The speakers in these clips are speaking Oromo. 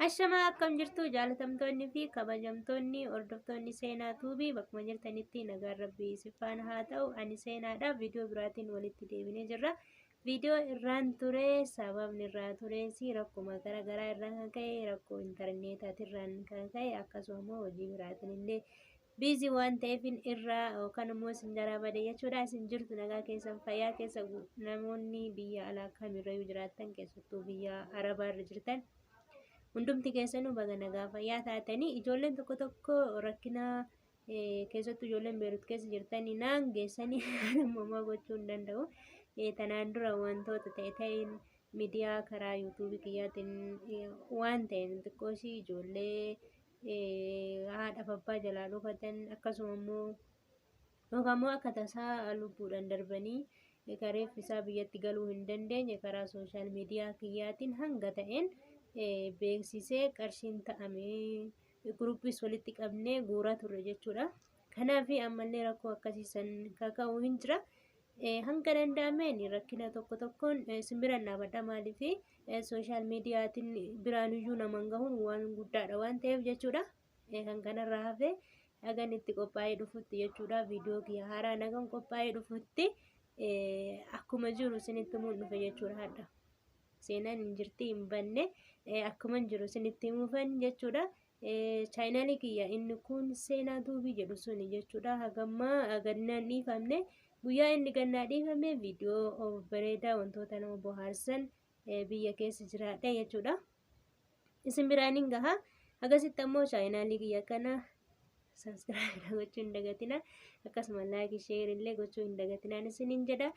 Ashamaa akkam jirtu jaalatamtoonni fi kabajamtoonni hordoftoonni Seenaa Tuubii bakkuma jirtanitti nagaan rabbii isin faana haa ta'u. Ani Seenaadha. Viidiyoo biraatiin walitti deebinee jirra. Viidiyoo irraan ture sababni irraa tures rakkuma gara garaa irraan kan ka'e rakkoo intarneetaatirraan kan ka'e akkasuma immoo hojii biraatiin illee biizii waan ta'eefin irraa yookaan immoo isin jalaa bade jechuudha. Isin jirtu nagaa keessan fayyaa keessa namoonni biyya alaa kamirrayyuu jiraattan keessattuu biyya arabaarra jirtan hundumti keessanuu baga nagaa fayyaa taatanii ijoolleen tokko tokko rakkina keessattuu ijoolleen Beerut keessa jirtanii naan geessanii ammoo gochuu hin danda'u. Tanaan dura wantoota ta'e ta'een miidiyaa karaa yuutuubii kiyyaatiin waan ta'een xiqqooshii ijoollee haadhaaf abbaa jalaa dhokatan akkasuma immoo yookaan immoo akka tasaa lubbuudhaan darbanii kareef isaa biyyatti galuu hin dandeenye karaa sooshaal miidiyaa kiyyaatiin hanga ta'een beeksisee qarshiin ta'ame guruppis walitti qabnee guuraa turre jechuudha. Kanaaf ammallee rakkoo akkasii san kaka'u hin jira. Hanga danda'ameen rakkina tokko tokkoon isin biraan dhaabadha maaliif sooshaal miidiyaatiin biraanuyyuu naman gahuun waan guddaadha waan ta'eef jechuudha. Kan kanarraa hafe hagan itti qophaa'ee dhufutti jechuudha. Viidiyoo kiyya haaraa nagan qophaa'ee dhufutti akkuma jiru isinitti himuun dhufe jechuudha hadha. Seenaan hin jirti hin banne akkuma jiru isinitti himuufan jechuudha. Chaayinaalii kiyya inni kun Seenaa Tuubii jedhu suni jechuudha. Hagammaa gannaan dhiifamne guyyaa inni gannaa dhiifame viidiyoo bareedaa wantoota nama bohaarsan biyya keessa jiraadha jechuudha. Isin biraan hin gaha. Hagasitti ammoo chaayinaalii kiyya kana subscribe gochuu hin dagatina. Akkasuma like share illee gochuu hin dagatinaan isiniin jedha.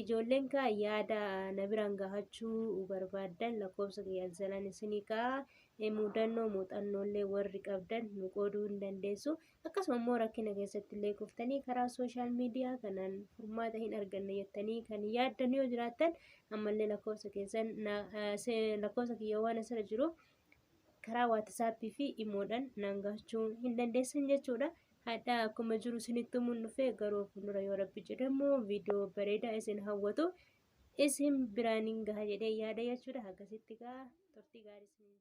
Ijoolleen kaa yaada na biraan gahachuu barbaaddan lakkoofsa kiyya jalaan isinii ka'a. Mudannoo muuxannoollee warri qabdan nu qooduu hin dandeessu. Akkasuma immoo rakkina keessatti illee kuftanii karaa sooshaal miidiyaa kanaan furmaata hin arganne jettanii kan yaaddan yoo jiraattan ammallee lakkoofsa keessan lakkoofsa kiyya waan asirra jiru karaa waatisaappii fi imoodhaan naan gahachuu hin dandeessan jechuudha. Hadha akkuma jiru isinitti himuun dhufe garuu fuuldura yoo rabbi jedhamu viidiyoo bareedaa isin hawwatu isin biraan hin gaha jedhee yaada jechuudha. Akkasitti gaa turtii gaarii isin.